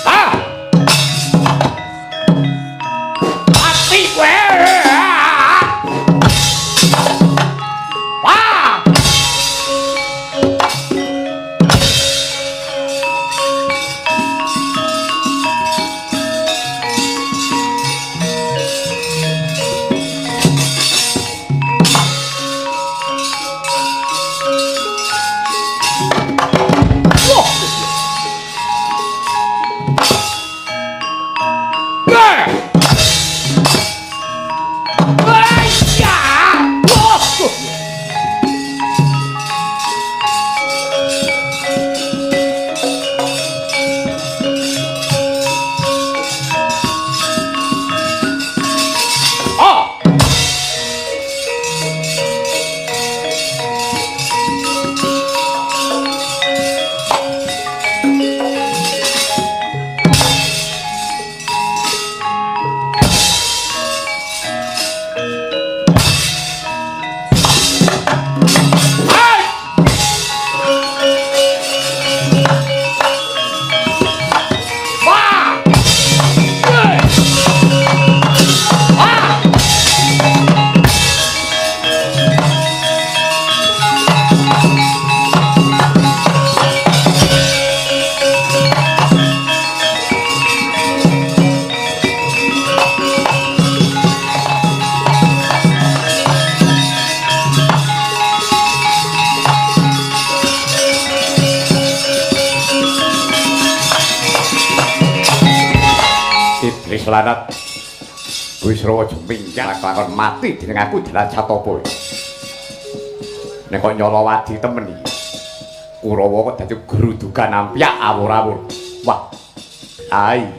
Ah! Mati kowe. Wah! Wah! Wah! Wah! Oh! Hey! Wah! Hey! Ah! Iblis lanat. Wisrawa jeminggat lakon mati dening aku derajat apa. Nek kok nyolowadi temen iki. Kurawa kok dadi grudugan ampyak awur-awur. Wah. Ai.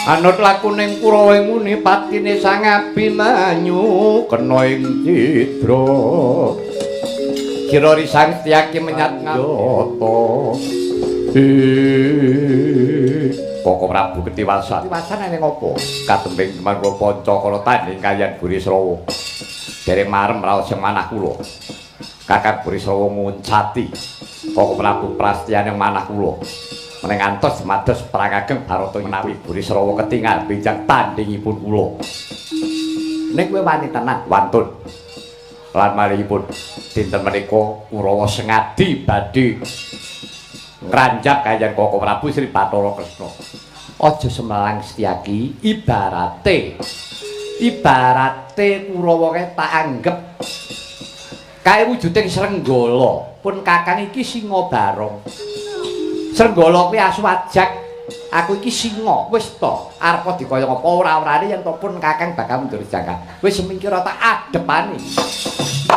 Anut lakuning Kurawa nguni patine Sang Abimanyu kena ing cidra. Kira risang Setyaki menyat nyata. Koko Prabu ketiwasan. Ketiwasan ning apa? Katembing teman kula panca kala tanding kaliyan Burisrawa. Dereng marem raos sing manah kula. Kakang Burisrawa nguncati Koko Prabu prastyane manah kula. Mening ngantos mados perang ageng Barata menawi Burisrawa ketingal benjang tandingipun kula. Ning kowe wani tenan wantun. Lan malihipun dinten menika Kurawa sengadi badhe ngranjak kaliyan Koko Prabu Sri Bathara Kresna. Aja semelang Setyaki, ibarate Kurawa kae tak anggep kae wujuding Srenggala. Pun kakang iki singa barong. Srenggala kuwi asu ajak, aku iki singa. Wis to, arep dikaya apa ora-orane yen to pun kakang bakal mundur jangka. Wis semingkir tak adepane. Wah.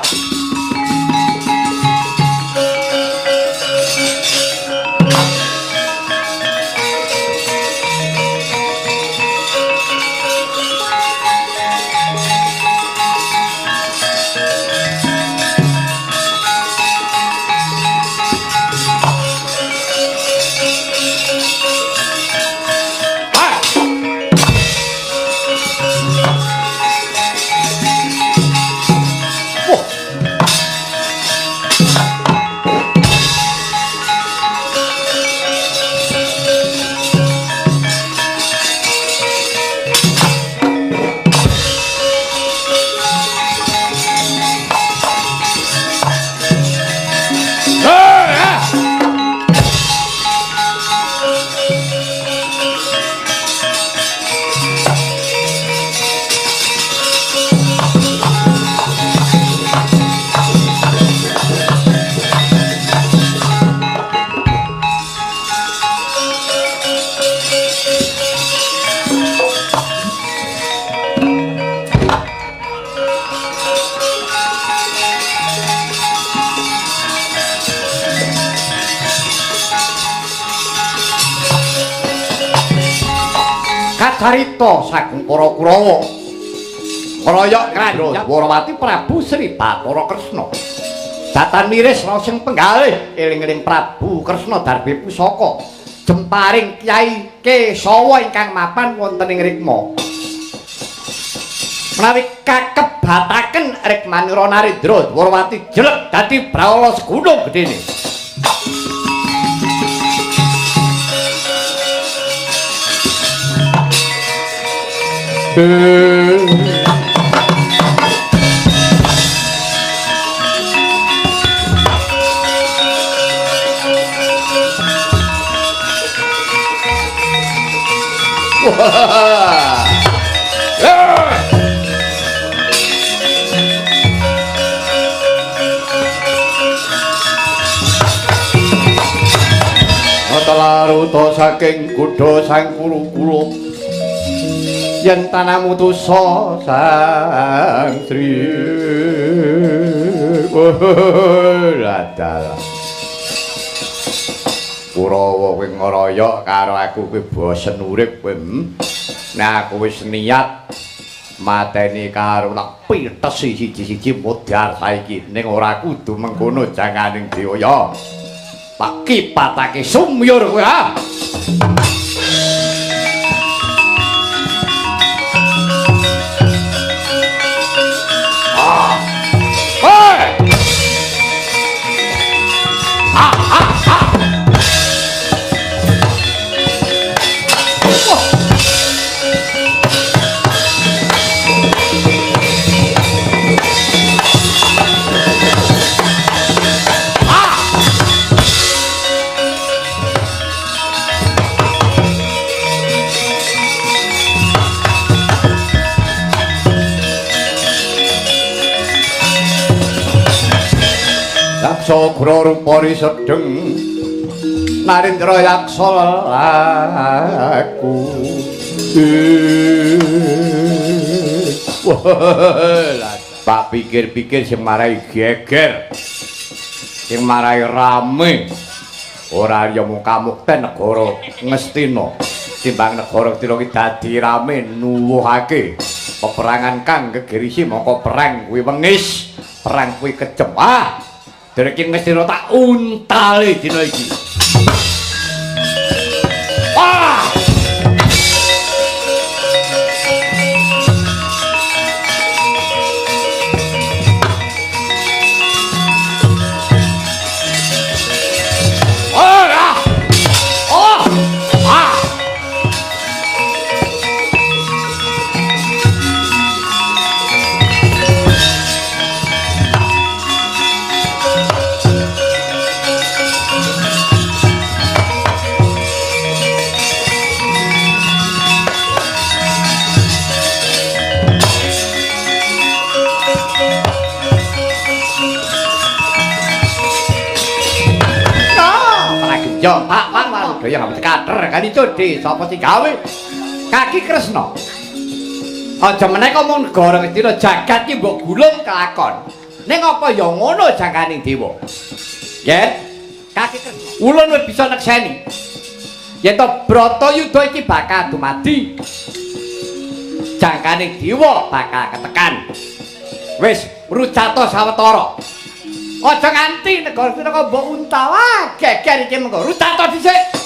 Kacarita saking para Kurawa. Ngroyok Ngrandra Dwarawati Prabu Sri Bathara Kresna. Datan miris raos penggalih eling-eling Prabu Kresna darbe pusaka jemparing Kyai Kesawa ingkang mapan wonten ing Rikma. Menawi kakebataken Rikmanira Narendra Dwarawati jelek dadi brahala segunung gedene. Laruta saking kudha sang kuru-kuru yen tanah mutusa sang Sri. Ladalah Kurawa kowe ngroyok karo aku kowe bosen urip kowe. Nek aku wis niat mateni karo tak pitesi siji-siji modar saiki ning ora kudu mengkono janganing dewa ya. Tak kipatake sumyur kowe ha. Ah. Hei. Ah ah ah. Wah. Yaksa kura rupa sedeng Narendra yaksa laku. Tak pikir-pikir sing marai geger, sing marai rame, ora ya mung kamukten negara Ngastina. Timbang negara Ngastina iki dadi rame nuwuhake peperangan kang gegerisi mongko perang kuwi wengis, perang kuwi kejem. Ah, derek Ngastina tak untale dina iki. Ah! Yo, Pak, Pak, Pak, ya kater kali codhe sapa sing gawe? Kaki Kresna. Aja meneh ngomong negara Ngastina jagat ki mbok gulung kelakon. Ning apa ya ngono jangkaning dewa. Yen Kaki Kresna, ulun wis bisa nekseni. Yen to Bratayuda iki bakal dumadi. Jangkaning dewa bakal ketekan. Wis rucata sawetara. Aja nganti negara Ngastina kok mbok untal. Ah, geger iki mengko rucata dhisik.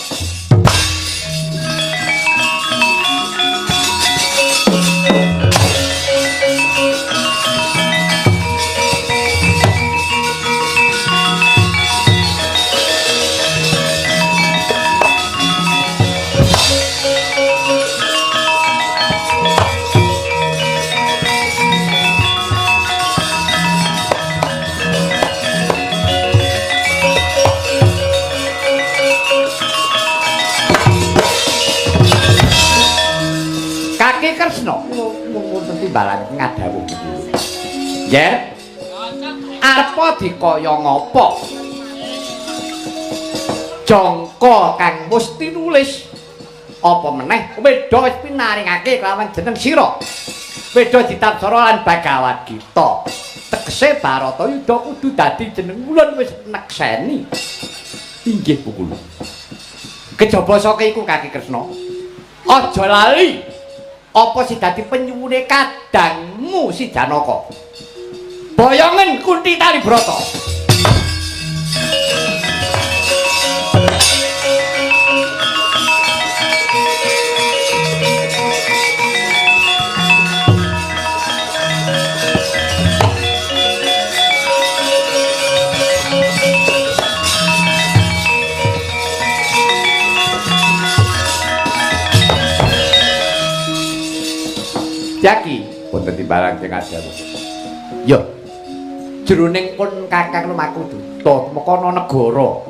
Kaki Kresna wonten timbalan ngadhawuh. Yen arepa dikaya ngapa? Jangka kang wis tinulis apa meneh wedha wis pinaringake kelawan jeneng sira. Wedha ditapsara lan Bhagawad Gita. Tegese Bharatayuda kudu dadi jeneng ulun wis nekseni. Inggih pukul. Kejaba saka iku Kaki Kresna. Aja lali apa sing dadi penyuwune kadangmu si Janaka. Boyongen Kunti Talibrata. Jaki wonten timbalan sing ajar. Yo. Jroning pun Kakang lumaku duta mekana negara.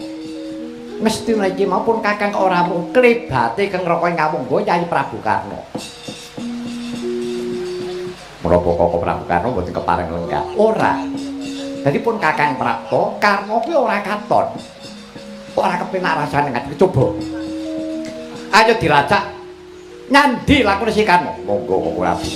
Mesthine iki mau pun Kakang ora mung klebate keng Raka ing Kamungga Yayi Prabu Karna. Menapa Koko Prabu Karna mboten kepareng lenggah? Ora. Dadi pun Kakang prapta Karna kuwi ora katon. Ora kepenak rasane ngati coba. Ayo dilacak nyandi lakune si Karna. Monggo Koko Prabu.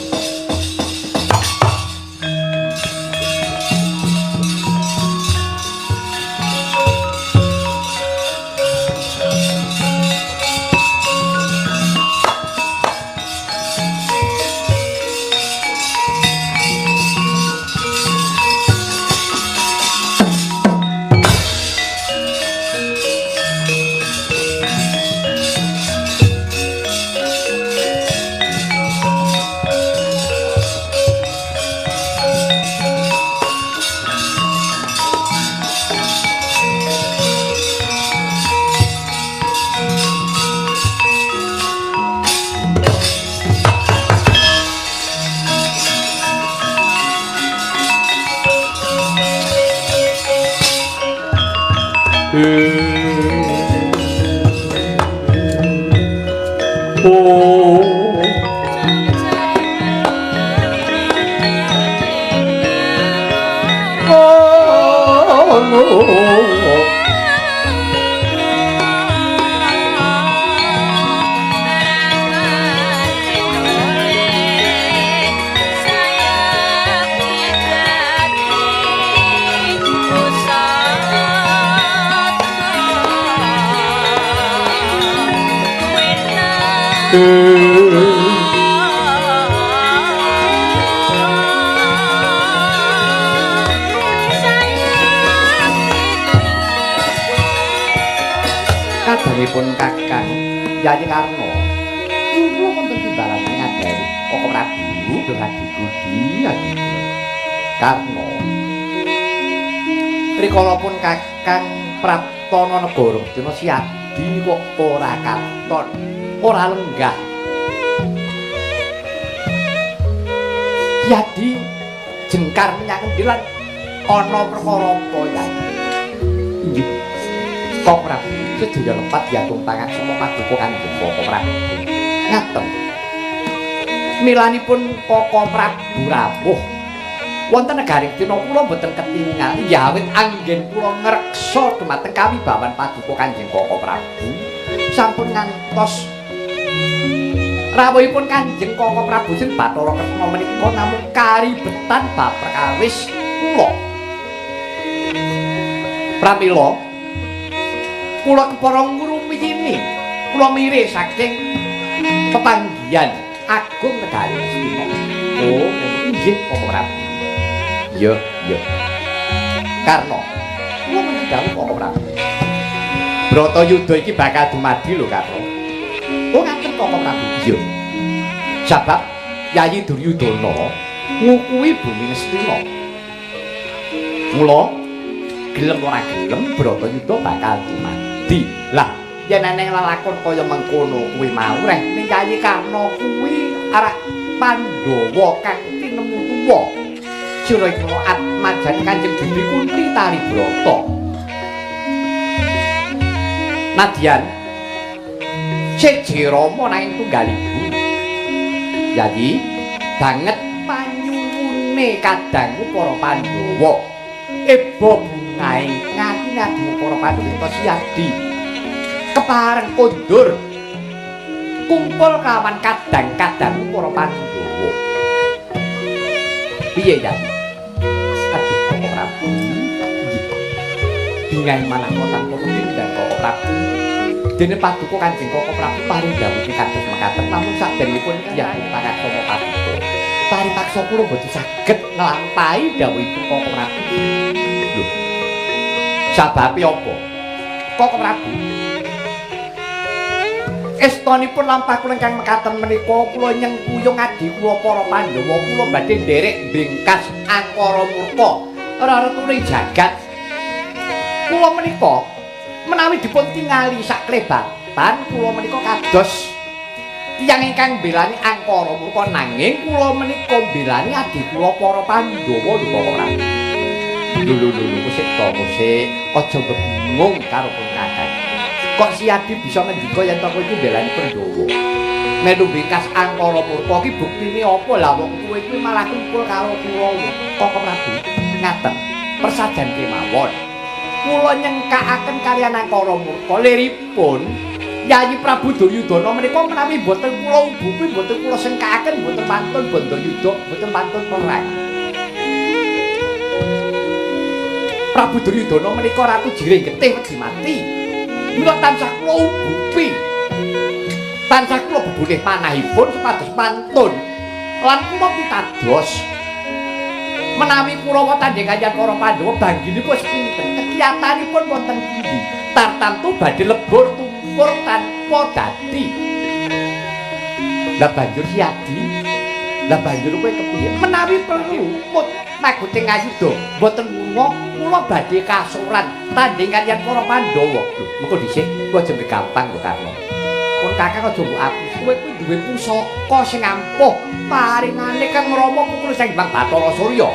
Kadangipun Kakang Yayi Karna kula wonten timbalan ngadhari Koko Prabu Adi Gudi Karna. Rikala pun Kakang praptana negara Dina Siadi kok ora katon, ora lenggah. Siadi jengkar menyang endi lan ana perkara apa Yayi? Inggih. Koko Prabu sedaya lepat diatung pangaksama paduka Kanjeng Koko Prabu. Ngaten. Milanipun Koko Prabu rawuh wonten negaring Dina kula mboten ketingal. Ya awit anggen kula ngreksa dumateng kawibawan paduka Kanjeng Koko Prabu sampun ngantos rawuhipun Kanjeng Koko Prabu sing Bathara Kresna menika namung karibetan bab perkawis kula. Pramila kula kepara ngrumiyini, kula mire saking pepanggihan agung negari Astina. Oh, inggih Koko Prabu. Iya, iya. Karna, kula menawi dawuh Koko Prabu. Bratayuda iki bakal dumadi lho, Karna. Oh, ngaten Koko Prabu. Iya. Sebab Yayi Duryudana ngukuhi bumi Ngastina. Mula gelem ora gelem Bratayuda bakal dumadi. Lah, yen eneng lelakon kaya mengkono kuwi mau reh ning Yayi Karna kuwi arak Pandhawa kang tinemu tuwa. Sira iku atmajan Kanjeng Bibi Kunti Talibrata. Nadyan seje Rama nanging tunggal ibu. Yayi banget panyuwune kadangku para Pandhawa. Eba bungahe ngati ngadu para Pandhawa Siadi. Kepareng kondur kumpul kawan kadang-kadang para Pandhawa. Piye ya? Aduh Koko Prabu. Nggih. Bingahe manah kok tanpa pindang Koko Prabu. Dene paduka Kanjeng Koko Prabu paring dawuh kados mekaten namung saderengipun tiyang pangaksama paduka. Paripaksa kula mboten saged nglampahi dawuhipun Koko Prabu. Lho. Sababe apa? Koko Prabu. Estonipun lampah kula ingkang mekaten menika kula nyengkuyung adi kula para Pandhawa kula badhe nderek bingkas angkara murka reretune jagat. Kula menika menawi dipun tingali saklebatan kula menika kados tiyang ingkang mbelani angkara murka nanging kula menika mbelani adi kula para Pandhawa lho Koko Prabu. Lho lho lho sik to sik aja bingung karo pun kakang. Kok si Adi bisa ngendika yen to kowe iki mbelani Pandhawa? Melu bingkas angkara murka iki buktine apa? Lah wong kowe kuwi malah kumpul karo Kurawa. Koko Prabu ngaten persajan kemawon. Kula nyengkakaken kaliyan angkara murka liripun Yayi Prabu Duryudana menika menawi mboten kula ubupi mboten kula sengkakaken mboten pantun bandayuda mboten pantun perang. Prabu Duryudana menika ratu jiring getih wedi mati. Mila tansah kula ubupi. Tansah kula bebulih panahipun supados pantun lan kula pitados. Menawi Kurawa tandhing kaliyan para Pandhawa bangginipun wis pinten, kekiyatanipun wonten pundi? Tartamtu badhe lebur tumpur tanpa dadi. Lah banjur si Adi, lah banjur kowe kepiye? Menawi perlu mut maguting ayuda mboten wunga kula badhe kasoran tandhing kaliyan para Pandhawa. Lho, mengko dhisik kowe aja gampang lho Karna. Pun kakang aja mbok aku. Kowe kuwi duwe pusaka sing ampuh paringane Kang Rama pukul Sang Hyang Bathara Surya.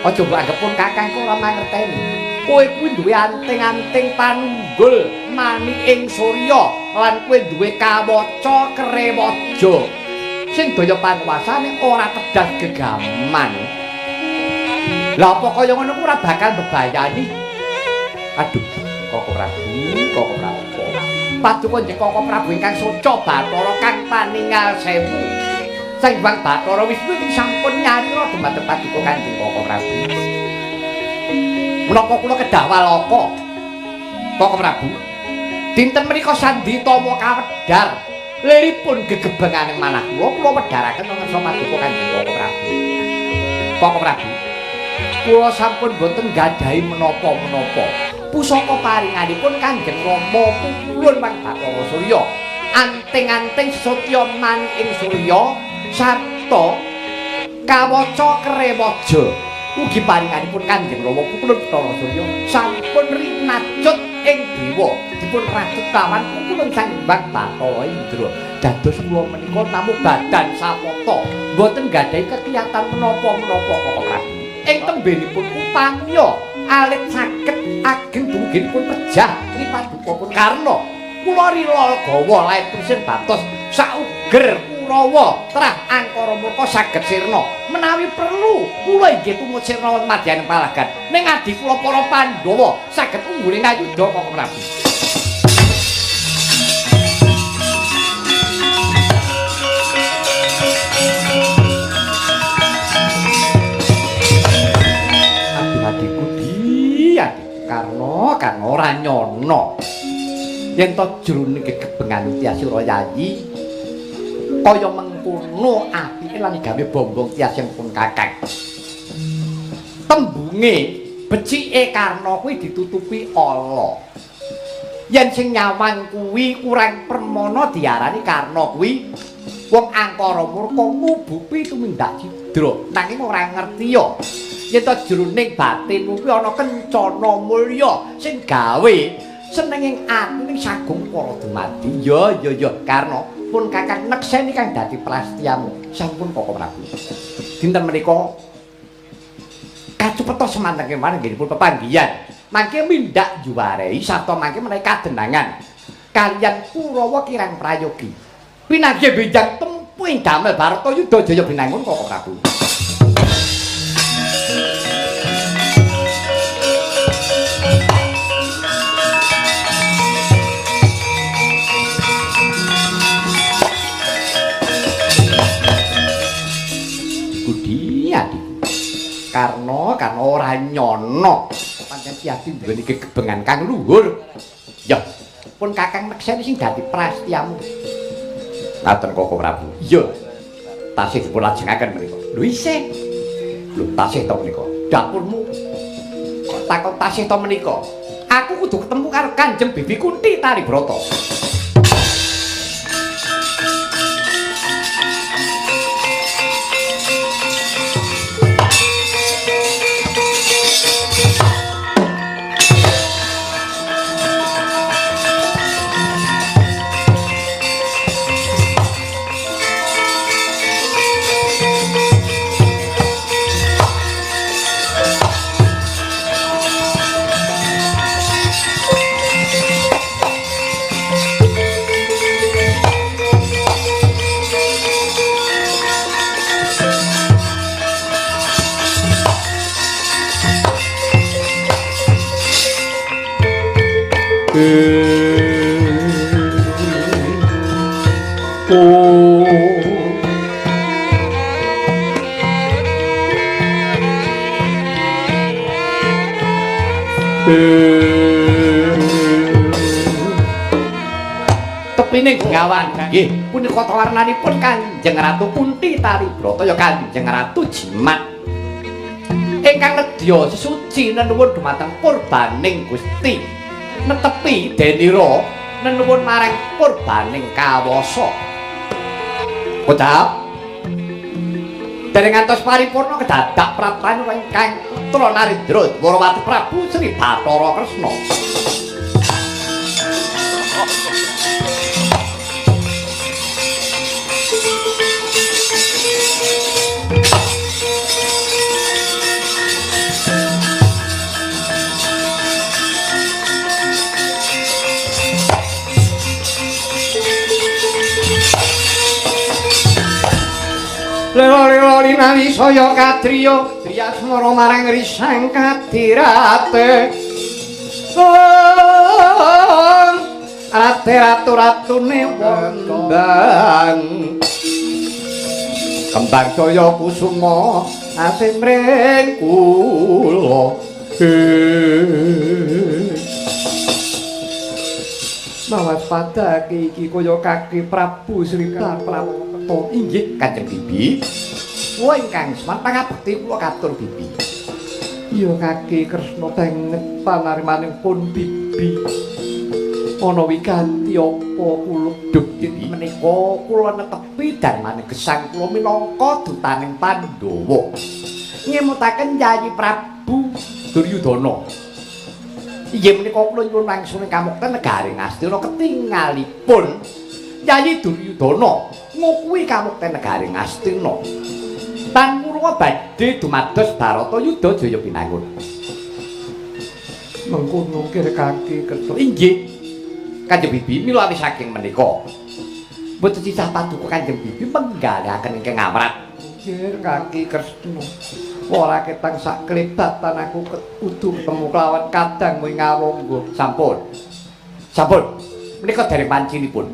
Aja mbok anggep pun kakang kok ora mangerteni. Kowe kuwi duwe anting-anting panunggul maniking surya lan kowe duwe kawaca krewaja sing daya panguwasane ora tedas gegaman. Lah apa kaya ngono ku ora bakal mbebayani? Aduh, Koko Prabu, Koko Prabu. Paduka nggih Koko Prabu ingkang soca Bathara kang paningal sewu. Sang Hyang Bathara Wisnu iki sampun nyarira dumateng paduka Kanjeng Koko Prabu. Menapa kula kedah walaka? Koko Prabu, dinten menika sanditama kawedhar liripun gegebenganing manah kula kula wedharaken ngarsa paduka Kanjeng Koko Prabu. Koko Prabu, kula sampun boten gadhahi menapa-menapa. Pusaka paringanipun Kanjeng Rama pupulun Wang Bathara Surya, anting-anting setya maniking surya sarta kawaca krewaja ugi paringanipun Kanjeng Rama pupulun Bathara Surya sampun rinacut ing dewa dipun racut kawan pupulun Sang Hyang Bathara Indra. Dados kula menika namung badan sapata mboten gadhahi kekiyatan menapa-menapa Koko Prabu. Ing tembenipun upamiya alit saged ageng dumuginipun pejah paduka pun Karna kula rila gawa laet tusin batos sauger Kurawa terah angkara murka saged sirna menawi perlu kula inggih tumut sirna madyaning palagan ning adi kula para Pandhawa saged unggule ngayuda Koko Prabu. Karna kang ora nyono yen to jroning gegebengan Tyasura Yayi kaya mengkono apike lan gawe bombong Tyas sing pun kakang. Tembunge becike Karna kuwi ditutupi ala. Yen sing nyawang kuwi kurang permana diarani Karna kuwi wong angkara murka ngubupi tumindak cidra nanging ora ngerti ya. Yen to jroning batinmu kuwi ana kencana mulya sing gawe senenging ati ning sagung para dumadi. Ya ya ya Karna pun kakang nekseni kang dadi prasetyamu. Sampun Koko Prabu. Dinten menika kacupeta semanten kemawon nggih pepanggihan. Mangke mindak juwarei sarta mangke menawi kadenangan kaliyan Kurawa kirang prayogi. Pinanggih benjang tempuh ing damel Baratayuda Jaya Binangun Koko Prabu. Karna karna ora nyono pancen Adi duweni gegebengan kang luhur. Ya, Pun Kakang nekseni sing dadi prasetyamu. Ngaten Koko Prabu. Iya. Tasih dipun lajengaken menika. Lho isih. Lho tasih to menika. Dapurmu kok takon tasih to menika. Aku kudu ketemu karo Kanjeng Bibi Kunti Taribrata. Tepine Bengawan nggih punika warnanipun Kanjeng Ratu Kunti Taribrata ya Kanjeng Ratu Jimat ingkang nedya sesuci nenuwun dumateng purbaning Gusti netepi denira nenuwun marang purbaning kawasa. Kocap dereng ngantos paripurna kedadak praptan ingkang putra Narendra Dwarawati Prabu Sri Bathara Kresna. Lelo-lelo linawi saya kadriya driyasmara marang risang kadirate. Rate ratu-ratune wondang kembang jaya kusuma asimring kula. Mawaspadake iki kaya kaki Prabu Sri Bathara. Inggih Kanjeng Bibi. Kula ingkang seman pangabekti kula katur Bibi. Iya kaki Kresna banget panarimanipun Bibi. Ana wiganti apa kula duh Bibi menika kula netepi darmane gesang kula minangka dutaning Pandhawa. Ngemutaken Yayi Prabu Duryudana. Inggih menika kula nyuwun langsung kamukten negari Ngastina ketingalipun Yayi Duryudana ngukuhi kamukten negari Ngastina tan murwa badhe dumados Baratayuda Jaya Binangun. Mengkono kir kaki Kresna. Inggih Kanjeng Bibi mila awis saking menika mboten sisah paduka Kanjeng Bibi menggalihaken ingkang amrat. Kir kaki Kresna ora ketang sak klebatan aku kudu ketemu kelawan kadang ing ngawangga. Sampun. Sampun. Menika dereng pancinipun.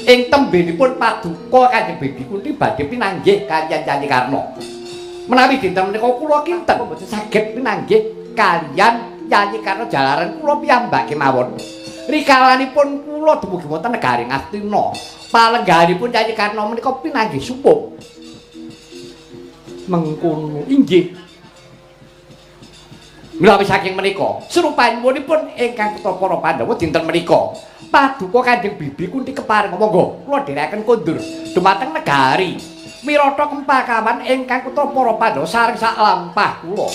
Ing tembenipun paduka Kanjeng Bibi Kunti badhe pinanggih kaliyan Yayi Karna. Menawi dinten menika kula kinten mboten saged pinanggih kaliyan Yayi Karna jalaran kula piyambak kemawon. Rikalanipun kula dumugi wonten negari Ngastina. Palenggahanipun Yayi Karna menika pinanggih sumpung. Mengkono inggih. Menawi saking menika srupanyuwunipun ingkang putra para Pandhawa dinten menika paduka Kanjeng Bibi Kunti kepareng monggo kula dherekaken kondur dumateng negari Wirata Kempakawan ingkang putra para Pandhawa sareng sak lampah kula.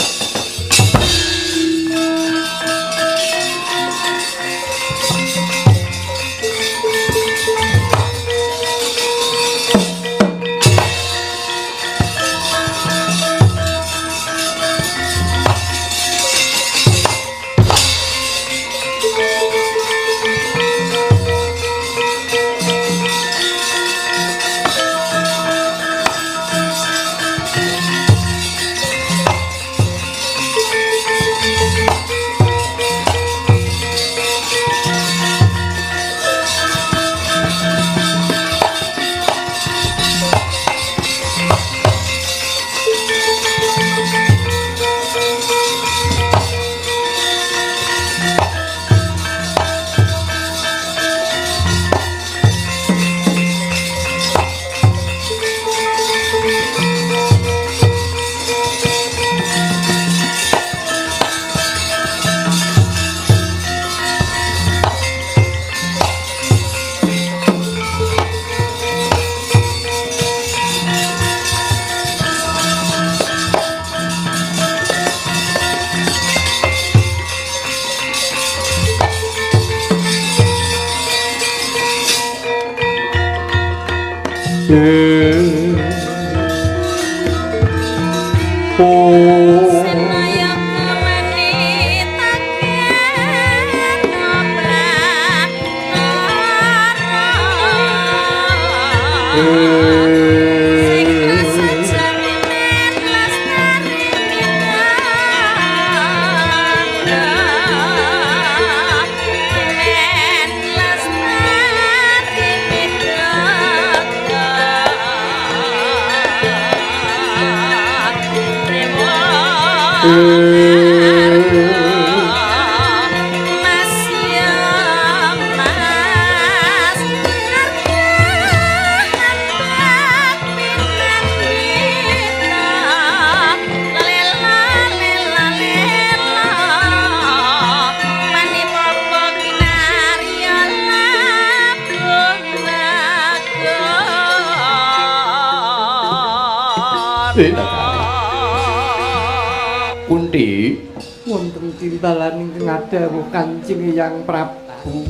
Kunti wonten timbalan ingkang adhawuh Kanjeng Hyang Prabu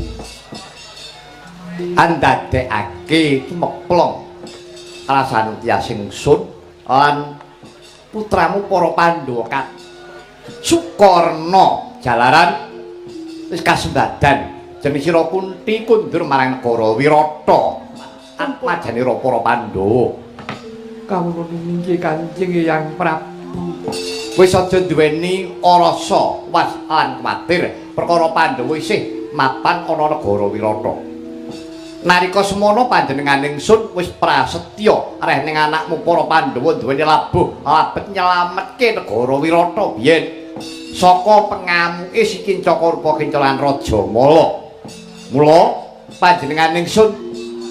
andadekake tumeplong alasan tiasing sun lan putramu para Pandhawa Sukarna jalaran wis kasembadan jeneng sira Kunti kundur marang negara Wirata atmajanira para Pandhawa. Kawula inggih Kanjeng Hyang Prabu. Wis aja duweni rasa was lan kuwatir perkara Pandhawa isih mapan ana negara Wirata. Nalika semono panjenenganing sun wis prasetya reh ning anakmu para Pandhawa duweni labuh labet nyelametke negara Wirata biyen saka pengamuke si Kincaka Rupa Kinca lan Rajamala. Mula panjenenganing sun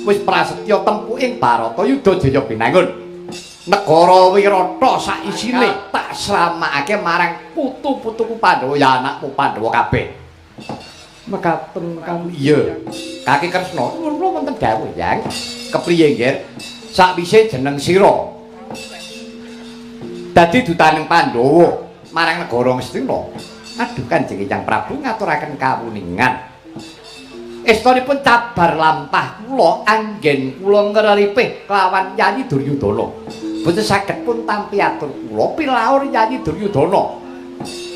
wis prasetya tempuh ing Bharatayuda Jaya Binangun. Negara Wirata saisine tak slamakake marang putu-putuku Pandhawa ya anakmu Pandhawa kabeh. Mekaten kang iya. Kaki Kresna nuwun kula wonten dawuh, Yang. Kepriye, Nggir? Sakwise jeneng sira dadi dutaning Pandhawa marang negara Ngastina. Aduh Kanjeng Hyang Prabu ngaturaken kawuningan. Estunipun cabar lampah kula anggen kula ngreripih kelawan Yayi Duryudana. Boten saged pun tampi atur kula pilaur Yayi Duryudana.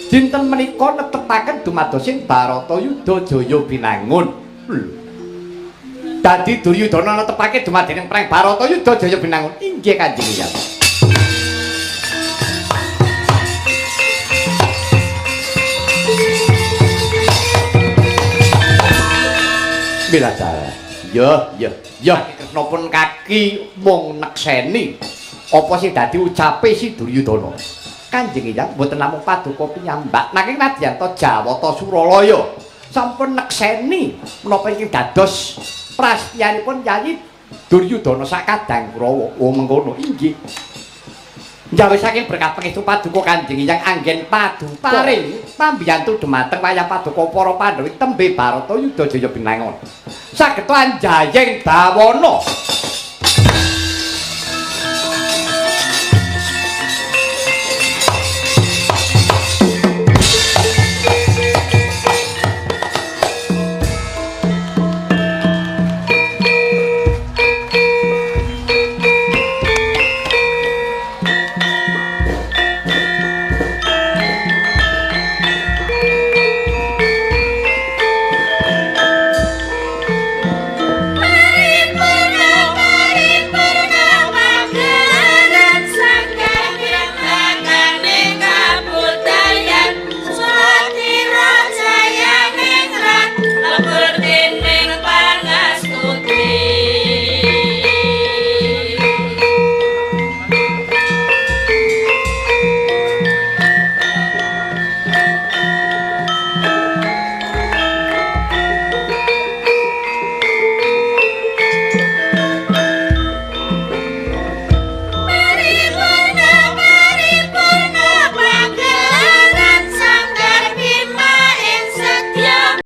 Dinten menika netepaken dumadosing Bharatayuda Jaya Binangun. Dadi Duryudana netepake dumadining perang Bharatayuda Jaya Binangun. Inggih Kanjeng Hyang. Bila dalah. Ya, ya, ya. Kresna pun kaki mung nekseni apa sing dadi ucape si Duryudana. Kanjeng Hyang mboten namung paduka piyambak nanging nadyan ta Jawata Suralaya sampun nekseni menapa ingkang dados prasetyanipun Yayi Duryudana sakadang Kurawa. Oh mengkono inggih. Njawi saking berkah pangestu paduka Kanjeng Hyang anggen paduka paring pambiyantu dumateng wayah paduka para Pandhawa tembe Bharatayuda Jaya Binangun. Saged anjayeng bawana.